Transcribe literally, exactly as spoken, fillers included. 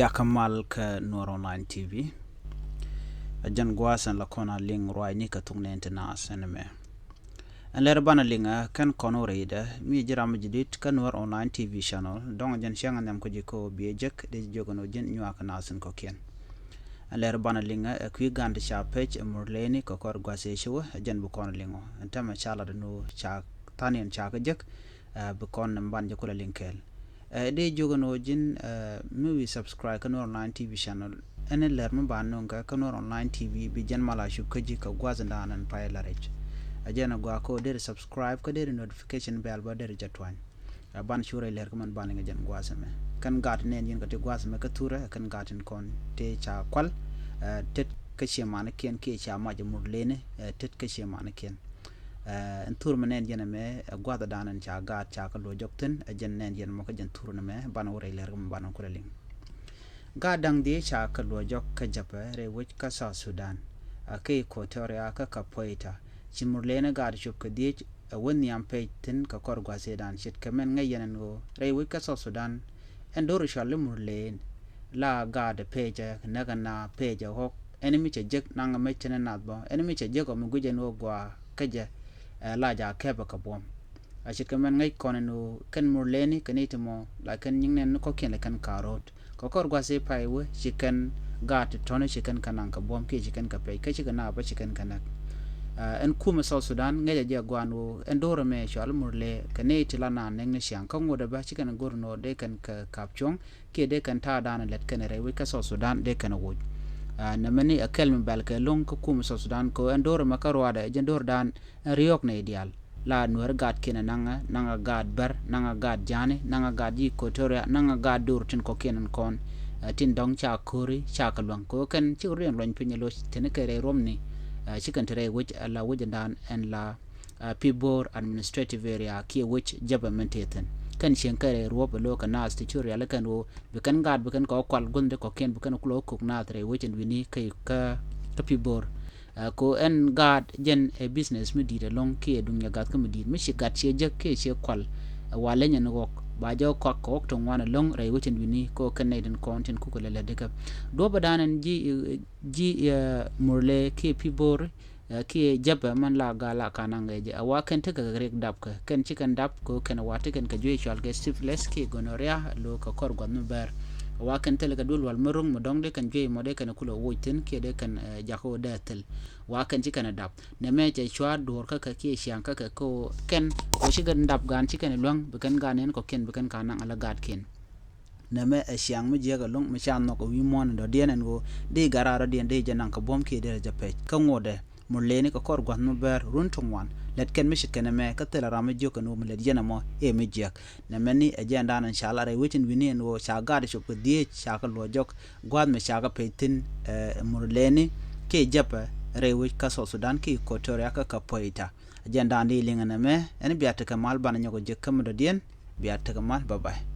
Yakä mal kä Nuɔr Online T V. Ɛ jɛn gua̱a̱th ɛn la kɔn a liŋ ruaacni kä thuk nɛn ti naath ɛn ɛmɛ. Ɛn lɛr banɛ liŋ ɛ kɛn kɔn wä rɛydɛ mi ji̱ ram mi ji̱ di̱t kä Nuɔr Online T V channel, dɔ̱ŋ ɛ jɛn cäŋ ɛ nhiam kä ji̱ kä wä biɛ jek dee ji̱ jiök ɛn wä ji̱n nyuakä naath in kɔ̱kiɛn. Ɛn lɛr banɛ liŋ ɛ kui̱ ga̱a̱n ti ca pec ɛ mur leni kɛ kɔr gua̱a̱th ëë ci wä, ɛ jɛn bi kɔn liŋ ɔ. Ɛn täämɛ ca lat ɛn wä ca tha̱a̱n in ca kä jek, ɛ, bi kɔn nɛm ban jɛ kulɛ liŋ kɛɛl. Ɛ, dee jiök ɛn wä ji̱n, ɛ, mi wi̱i̱ subscribe kä Nuɔr Online T V channel. Ɛn lɛr mi ba nuŋ kɛ kä Nuɔr Online T V bi jɛn mal a cup kä ji̱ kɛ gua̱a̱th in da̱a̱n ɛn pay la rɛc. Ɛ jɛn ɛ gɔaa kä wä deri subscribe kä deri notification bell bä deri jɛ tuany. Ɛ, ban cu rɛy lɛr kä mɛn ban liŋ ɛ jɛn gua̱a̱th ɛmɛ. Kɛn gaat nɛn yɛn kɛ ti gua̱a̱th ɛmɛ kä thurɛ, ɛ, kɛn gaat in kɔn ti ca kual, ɛ, tet kä ciɛ manikiɛn kiɛ ca mac ɛ mur leni, ɛ, tet kä ciɛ manikiɛn. Ɛ, ɛn thur mɛ nɛn yɛn ɛmɛ, ɛ, gua̱a̱th ɛ da̱a̱n ɛn ca gaat ca kä luɔ jɔk thi̱n, ɛ jɛn nɛn yɛn mɔ kä jɛn thur ɛmɛ, ban wä rɛy lɛr kä mɛn ban wä kulɛ liŋ. Gaat da̱ŋ dhiec ca kɛ luɔ̱c jɔk kä Jɛpɛ rɛy wec kä South Sudan, a kä Equatoria kä Kapoeta. Ci mur leni gaat cop kɛ dhiec, ɛ, wä nhiam pec thi̱n kɛ kɔr gua̱a̱th ëëdan ce̱tkɛ mɛn ŋäc yɛn ɛn ɣöö rɛy wec kä South Sudan, ɛn do̱r cual i̱ mur len la gaat pecɛ näk ɛn na pecɛ ɣɔ̱k, ɛn mi cɛ jek naŋ mec tin ɛ nath bä, ɛn mi cɛ jek ɔ mi guic ɛn ɣöö gɔaa kä jɛ, ɛ, la ja kɛpɛ kɛ buɔ̱m. A ce̱tkɛ mɛn ŋäc kɔn ɛn ɣöö kɛn mur leni kɛ ni ti mɔ la kɛn nyiŋ nɛn ni kɔ̱kiɛn lɛ kɛn ka̱a̱r ro̱o̱t. Kɛ kɔr gua̱th i̱ pay wee ci kɛn gaat ti tɔ̱ni ci kɛn kɛ naŋ kɛ buɔ̱m kiɛ ci kɛn kɛ pɛc kä ci kɛ naap bä ci kɛn kɛ näk. Ɛ, ɛn kumɛ South Sudan ŋäcɛ jɛ gua̱a̱n ɣöö ɛn do̱r ɛmɛ cual mur lɛ kɛ ni ti la naan nɛk ni ciaŋ kä ŋot ɛ bä ci kɛn go̱r nɔ dee kɛn kɛ kap cuɔ̱ŋ kiɛ dee kɛn ta̱a̱ da̱a̱n lɛt kɛn rɛy wec kä South Sudan dee kɛn woc. Ɛ, nɛmɛ ni ɛ kɛl mi bɛl kɛ lo̱ŋ kä kumɛ South Sudan kɛ ɣöö ɛn do̱r ɛmɛ kä ruaadɛ ɛ jɛn do̱r da̱a̱n ɛn riɔ̱ɔ̱k nɛy diaal. La Nuɛr gaatkiɛn ɛ naŋɛ, naŋɛ gaat Bär, naŋɛ gaat Ja̱a̱ni, naŋɛ gaat ji̱ Equatoria, naŋɛ gaat do̱r tin kɔ̱kiɛn ɛn kɔn, ɛ, tin dɔ̱ŋ ca ko̱ri ca kɛ luäŋ kɛ ɣöö kɛn cikɛ rɔ̱diɛn luɔ̱ny piny ɛ lo̱c teni kɛ rɛy ruɔ̱mni, ɛ, ci kɛn te rɛy wec, ɛ, la wec ɛn da̱a̱n ɛn la, ɛ, Pibor Administrative Area kiɛ wec Jɛpɛ min te thi̱n. Kɛn cieŋ kɛ rɛy ruɔ̱p ɛ lo̱ kɛ naath ti cu rialikä ɛn ɣöö bi kɛn gaat bi kɛn kɛ wä kual gua̱thni kɔ̱kiɛn bi kɛn kulɛ wä kok naath rɛy wec ɛn wi̱ni kä, kä, kä Pibor. Ɛ, kɛ ɣöö ɛn gaat jɛn ɛ business mi di̱i̱t ɛlɔ̱ŋ kiɛ duŋ yɛ gath kä mi di̱i̱t mi ci gat ciɛ jek kiɛ ciɛ kual. Ɛ, wa leny ɛn ɣɔk ba jɛ ɣɔk kɔak kɛ ɣɔk ti ŋuan ɛlɔ̱ŋ rɛy wec ɛn wi̱ni kɛ ɣöö kɛn nɛy tin kɔn tin kukɛ lɛ lɛ dikä. Duɔ̱pä da̱a̱n ɛn ji̱, ɛ, ji̱, ɛ, Murle kiɛ Pibor, ɛ, kiɛ Jɛpɛ mɛn la gaa la ka naŋ ɛ jɛ. Ɛ, wa kɛn tekɛ riɛk dap kɛ kɛn ci kɛn dap kɛ ɣöö kɛn wa ti kɛn kɛ juey cual kɛ syphilis kiɛ gonorrhea lo̱ kɛ kɔr gua̱th mi bɛr. Ɛ, wa kɛn thil kɛ duël wal mi ro̱ŋ mi dɔ̱ŋ dee kɛn juey mɔ dee kɛn kulɛ woc thi̱n kiɛ dee kɛn, ɛ, jakä ɣöö dee thil. Wa kɛn ci kɛn dap. Nɛmɛ cɛ cua duɔ̱ɔ̱r kä kɛ kiɛ ciaŋ kä kɛ kɛ ɣöö kɛn ɣöö ci kɛn dap gaan ci kɛn luäŋ bi kɛn gaan nɛn kɔ̱kiɛn bi kɛn ka naŋ ala gaatkiɛn. Nɛmɛ ɛ ciaŋ mi jiäk ɛlɔ̱ŋ mi ca nhɔk ɛ wi̱i̱ muɔ̱ɔ̱n in dɔ̱diɛn ɛn ɣöö di gat raar dɔ̱diɛn di jɛ naŋ kɛ buɔ̱m kiɛ di rɛ jɛ pɛc. Kä ŋotdɛ Murleni kɛ kɔr gua̱th mi bɛr run ti ŋuan. Lɛt kɛn mi ce̱tkɛ nɛmɛ kä thilɛ ram mi jiök ɛn ɣöö mi lɛt yɛn ɛmɔ ëë mi jiäk. Nɛmɛ ni ɛ jɛɛn da̱a̱n ɛn ca lat rɛy wec in wi̱ni ɛn ɣöö ca gat cop kɛ dhieec ca kɛ luɔ̱c jɔk gua̱a̱th mi ca kɛ pec thi̱n, ɛ, Murleni kiɛ Jɛpɛ rɛy wec kä South Sudan kiɛ Equatoria kä Kapoeta. Ɛ jɛɛn da̱a̱n di liŋ ɛn ɛmɛ ɛn bia tekɛ mal banɛ nyɔk ɛ jek kä mi dɔ̱diɛn. Bia tekɛ mal, bye bye.